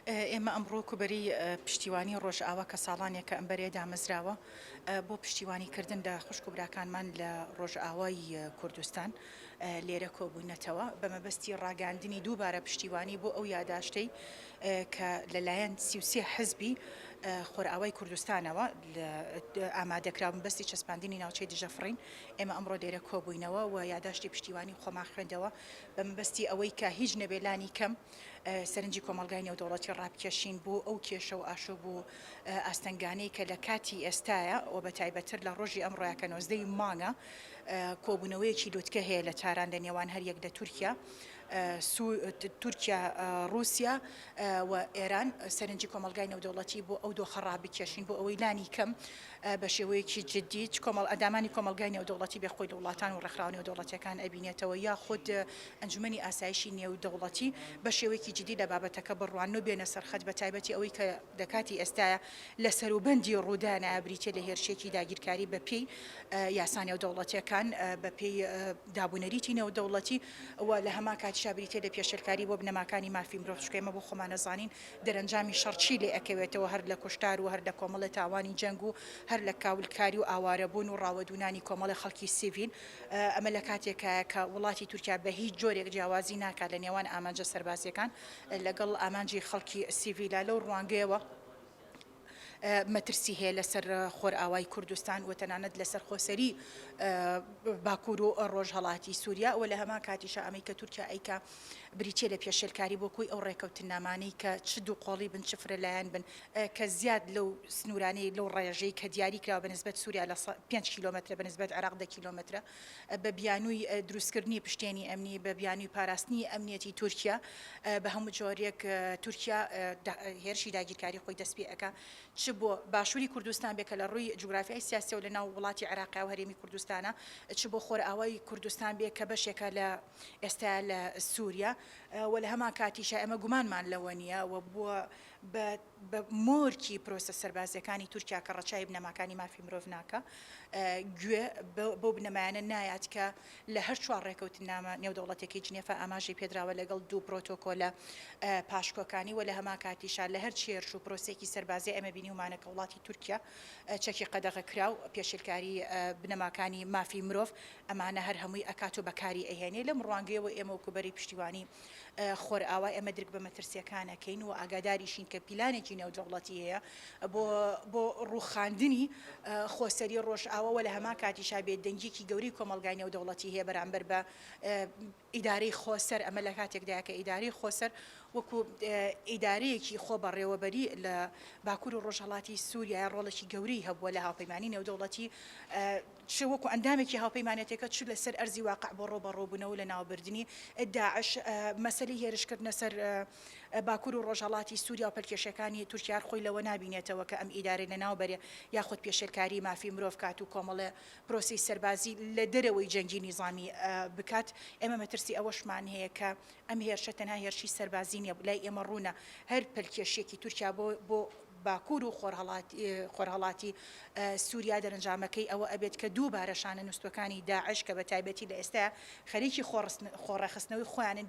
ئێمە ئەمڕۆ وەکو بەرەی پشتیوانی ڕۆژئاوا کە ساڵانێکە ئەم بەرەیە دامەزراوە بۆ پشتیوانی کردن لە خوشک و براکانمان لە ڕۆژئاوای کوردستان لێرە کۆبووینەتەوە بە مەبەستی ڕاگەیاندنی دووبارە پشتیوانی بۆ ئەو یاداشتەی کە لەلایەن 33 حزبی خۆرئاوای کوردستانەوە ئامادەکرا مەبەستی چەسپاندنی ناوچەی دژەفڕین ئێمە ئەمڕۆ لێرە کۆبووینەوە و یاداشتی پشتیوانی خۆمان خوێندەوە بە مەبەستی ئەوەی کە هیچ نەبێ لانی کەم سەرنجی کۆمەڵگای نێودەوڵەتی ڕابکێشین بۆ ئەو کێشە و ئاشوب و ئاستەنگانەی کە لە کاتی ئێستایا و بە تایبەتتر لە ڕۆژی ئەمڕۆیا کە 19 ی مانگە کۆبوونەوەیەکی لوتکە هەیە لە تاران لە نێوان هەریەک لە تورکیا تورکیا ڕووسیا و ئێران سەرنجی کۆمەڵگای نێودەوڵەتی بۆ ئەو دۆخە ڕابکێشین بۆ ئەوەی لانی کەم بە شێوەیەکی جدی چ کۆمەڵ ئەندامانی کۆمەڵگای نێودەوڵەتی بێ خۆی لە وڵاتان و ڕێکخراوە نێودەوڵەتیەکان ئەبینێتەوە یاخود ئەنجومەنی ئاسایشی نێودەوڵەتی بە شێوەیەکی جدی لە بابەتەکە بڕوانن و بێنە سەر خەت بە تایبەتی ئەوەی کە لە کاتی ئێستایا لە سەروبەندی ڕوودانایە بریتیە لە هێرشێکی داگیرکاری بە پێی یاسا نێودەوڵەتیەکان بە پێی دابونەریتی نێودەوڵەتی و لە هەمان کاتیشا بریتیە لە پێشێلکاری بۆ بنەماکانی مافی مرۆڤ چونکە ئێمە بۆ خۆمان ئەزانین دەرەنجامی شەڕ چی لێ ئەکەوێتەوە هەر لە کوشتار و هەر لە کۆمەڵێ تاوانی جەنگ و هەر لە کاولکاری و ئاوارەبوون و ڕاوەدوونانی کۆمەڵێ خەڵکی سیڤیل. ئەمە لە کاتێکایە کە وڵاتی تورکیا بە هیچ جۆرێک جیاوازی ناکات لە نێوان ئامانجە سەربازییەکان لەگەڵ ئامانجی خەڵکی سیڤیلا. لەو ڕوانگەیەوە مەترسی هەیە لەسەر خۆرئاوای کوردستان و تەنانەت لەسەر خۆسەری باکوور و ڕۆژهەڵاتی سووریا و لە هەمان کاتیشا ئەمەی کە تورکیا ئەیکا بریتیە لە پێشێلکاری بۆ کۆی ئەو ڕێکەوتننامانەی کە چ دووقۆڵی بن چ فرەلایەن بن کە زیاد لەو سنوورانەی لەو ڕێژەی کە دیاری کراوە بە نسبەت سووریا لە پێنج کیلۆمەترە بە نسبەت عێراق دە کیلۆمەترە بە بیانووی دروستکردنی پشتێنی ئەمنی بە بیانووی پاراستنی ئەمنیەتی تورکیا بە هەموو جۆرێک تورکیا هێرشی داگیرکاری خۆی دەست پێ ئەکا چ بۆ باشووری کوردستان بێ کە لە ڕووی جوگرافیای سیاسیەوە لە ناو وڵاتی عێراقیا و هەرێمی کوردستانە چ بۆ خۆرئاوای کوردستان بێ کە بەشێکە لە ئێستا لە سووریا و لە هەمان کاتیشا ئێمە گومانمان لەوە نییە و بووە بە بە مۆرکی پرۆسە سەربازییەکانی تورکیا کە ڕەچاوی بنەماکانی مافی مرۆڤ ناکا، گوێ بەو بنەمایانە نایات کە لە هەر چوار ڕێکەوتننامە نێودەوڵەتیەکەی جنێفا ئاماژەی پێدراوە لەگەڵ دوو پرۆتۆکۆلە پاشکۆکانی و لە هەمان کاتیشا لە هەر هێرش و پرۆسەیەکی سەربازی ئێمە بینیومانە کە وڵاتی تورکیا چەکی قەدەغەکراو، پێشێلکاری بنەماکانی مافی مرۆڤ ئەمانە هەر هەمووی ئەکات و بەکاری ئەهێنێ. لەم ڕوانگەیەوە ئێمە وەکو بەرەی پشتیوانی خۆرئاوا ئێمە درک بە مەترسییەکان ئەکەین و ئاگاداریشین کە پیلانێکی نێودەوڵەتی هەیە بۆ بۆ ڕووخاندنی خۆسەری ڕۆژئاوا و لە هەمان کاتیشا بێدەنگییەکی گەورەی کۆمەڵگای نێودەوڵەتی هەیە بەرامبەر بە ئیدارەی خۆسەر، ئەمە لە کاتێکدایە کە ئیدارەی خۆسەر وەکو ئیدارەیەکی خۆبەڕێوەبەری لە باکوور و ڕۆژهەڵاتی سووریا ڕۆڵێکی گەورەی هەبووە لە هاوپەیمانی نێودەوڵەتی چ وەکو ئەندامێکی هاوپەیمانێتیەکە چ لەسەر ئەرزی واقع بۆ ڕووبەڕووبوونەوە و لەناوبردنی داعش، مەسەلەی هێرشکردنە سەر باکوور و ڕۆژهەڵاتی سووریا و پەلکێشیەکانی تورکیا هەر خۆی لەوە نابینێتەوە کە ئەم ئیدارەی لەناو بەرێ یاخود پێشێلکاری مافی مرۆڤ کات و کۆمەڵێ پرۆسەی سەربازی لە دەرەوەی جەنگی نیزامی بکات. ئێمە مەترسی ئەوەشمان هەیە کە ئەم هێرشە تەنها هێرشی سەربازی نیە، لای ئێمە ڕوونە هەر پەلکێشیەکی تورکیا بۆ بۆ باکوور و خۆرهەڵاتی سووریا دەرەنجامەکەی ئەوە ئەبێت کە دووبارە شانە نووستووەکانی داعش کە بە تایبەتی لە ئێستایا خەریکی خۆڕێکخستنەوەی خۆیانن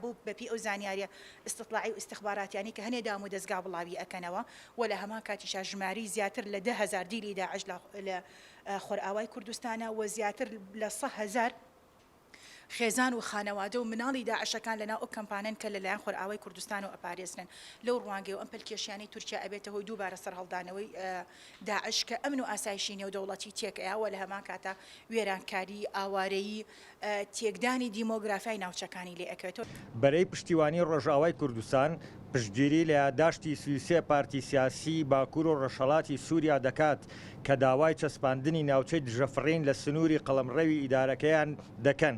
بەو بەپێی ئەو زانیاریە ئیستتڵاعی و ئیستخباراتیانەی کە هەنێ دام و دەزگا بڵاوی ئەکەنەوە و لە هەمان کاتیشا ژمارەی زیاتر لە 10,000 دیلی داعش لە خۆرئاوای کوردستانە و زیاتر لە 100,000 خێزان و خانەوادە و مناڵی داعشەکان لەناو ئەو کەمپانەن کە لەلایەن خۆرئاوای کوردستانەوە ئەپارێزرێن. لەو ڕوانگەیەوە ئەم پەلکێشیانەی تورکیا ئەبێتە هۆی دووبارە سەرهەڵدانەوەی داعش کە ئەمن و ئاسایشی نێودەوڵەتی تێک ئەیا و لە هەمان کاتا وێرانکاری، ئاوارەیی، تێکدانی دیمۆگرافیای ناوچەکانی لێ ئەکەوێتەوە. بەرەی پشتیوانی ڕۆژئاوای کوردستان پشتگیری لە یاداشتی 33 پارتی سیاسیی باکوور و ڕۆژهەڵاتی سووریا دەکات کە داوای چەسپاندنی ناوچەی دژەفڕین لە سنووری قەڵەمڕەوی ئیدارەکەیان دەکەن.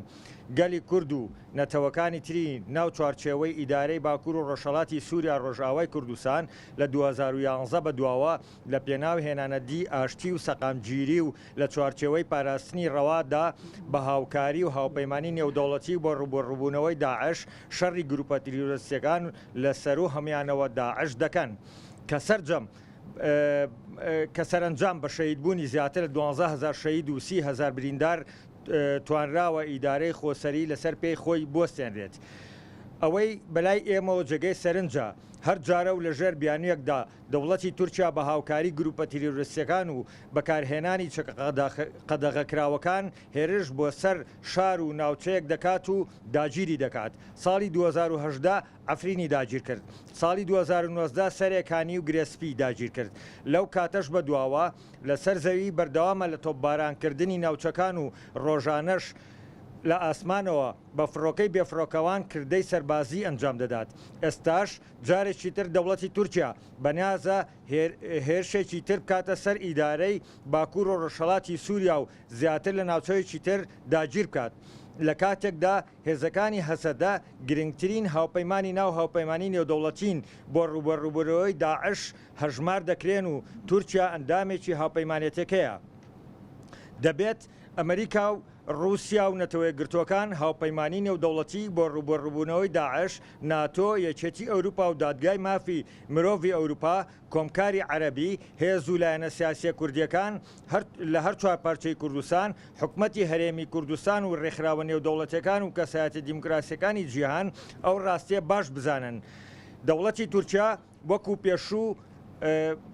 گەلی کورد و نەتەوەکانی تری ناو چوارچێوەی ئیدارەی باکوور و ڕۆژهەڵاتی سووریا ڕۆژئاوای کوردستان لە 2011 بەدواوە لە پێناو هێنانەدی ئاشتی و سەقامگیری و لە چوارچێوەی پاراستنی ڕەوا دا بە هاوکاری و هاوپەیمانی نێودەوڵەتی بۆ ڕووبەڕووبوونەوەی داعش شەڕی گرووپە تیرۆریستییەکان لە سەروو هەموویانەوە داعش دەکەن کە سەرجەم کە سەرەنجام بە شەهیدبوونی زیاتر لە 12 هەزار شەهید و 30 هەزار بریندار توانراوە ئیدارەی خۆسەری لەسەر پێی خۆی بوەستێنرێت. ئەوەی بەلای ئێمەوە جێگەی سەرنجە، هەر جارە و لەژێر بیانوویەکدا دەوڵەتی تورکیا بە هاوکاری گروپە تیرۆریستیەکان و بەکارهێنانی چەکە قەدەغەکراوەکان هێرش بۆ سەر شار و ناوچەیەک دەکات و داگیری دەکات. ساڵی 2018 عەفرینی داگیرکرد. ساڵی 2019 سەرێ کانی و گرێ سپی داگیرکرد. لەو کاتەش بەدواوە لەسەر زەوی بەردەوامە لە تۆپبارانکردنی ناوچەکان و ڕۆژانەش لە ئاسمانەوە بە فڕۆکەی بێفڕۆکەوان کردەی سەربازی ئەنجام دەدات. ئێستاش جارێکی تر دەوڵەتی تورکیا بەنیازە هێرشێکی تر بکاتە سەر ئیدارەی باکوور و ڕۆژهەڵاتی سووریا و زیاتر لە ناوچەیەکی تر داگیر بکات لە کاتێکدا هێزەکانی هەسەدە گرنگترین هاوپەیمانی ناو هاوپەیمانی نێودەوڵەتین بۆ ڕووبەڕووبوونەوەی داعش هەژمار دەکرێن و تورکیا ئەندامێکی هاوپەیمانێتیەکەیە. دەبێت ئەمریکا و ڕووسیا و نەتەوەیەکگرتووەکان، هاوپەیمانی نێودەوڵەتی بۆ ڕووبەڕووبوونەوەی داعش، ناتۆ، یەکێتی ئەوروپا و دادگای مافی مرۆڤی ئەوروپا، کۆمکاری عەرەبی، هێز و لایەنە سیاسییە کوردییەکان لە هەر چوارپارچەی کوردستان، حکومەتی هەرێمی کوردستان و ڕێکخراوە نێودەوڵەتییەکان و کەسایەتیە دیموکراسییەکانی جیهان ئەو ڕاستییە باش بزانن دەوڵەتی تورکیا وەکو پێشوو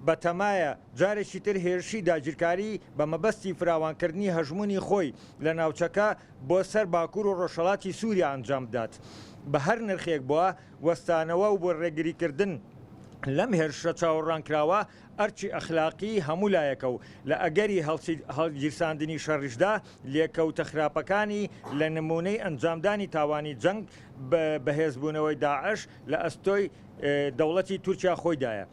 بەتەمایە جارێکی تر هێرشی داگیرکاری بە مەبەستی فراوانکردنی هەژموونی خۆی لە ناوچەکە بۆ سەر باکوور و ڕۆژهەڵاتی سووریا ئەنجام بدات بە هەر نرخێک بووە وەستانەوە و بۆ ڕێگریکردن لەم هێرشە چاوەڕوانکراوە ئەرکی ئەخلاقیی هەموو لایەکە و لە ئەگەری هەڵگیرساندنی شەڕیشدا لێکەوتە خراپەکانی لە نموونەی ئەنجامدانی تاوانی جەنگ بە بەهێزبوونەوەی داعش لە ئەستۆی دەوڵەتی تورکیا خۆیدایە.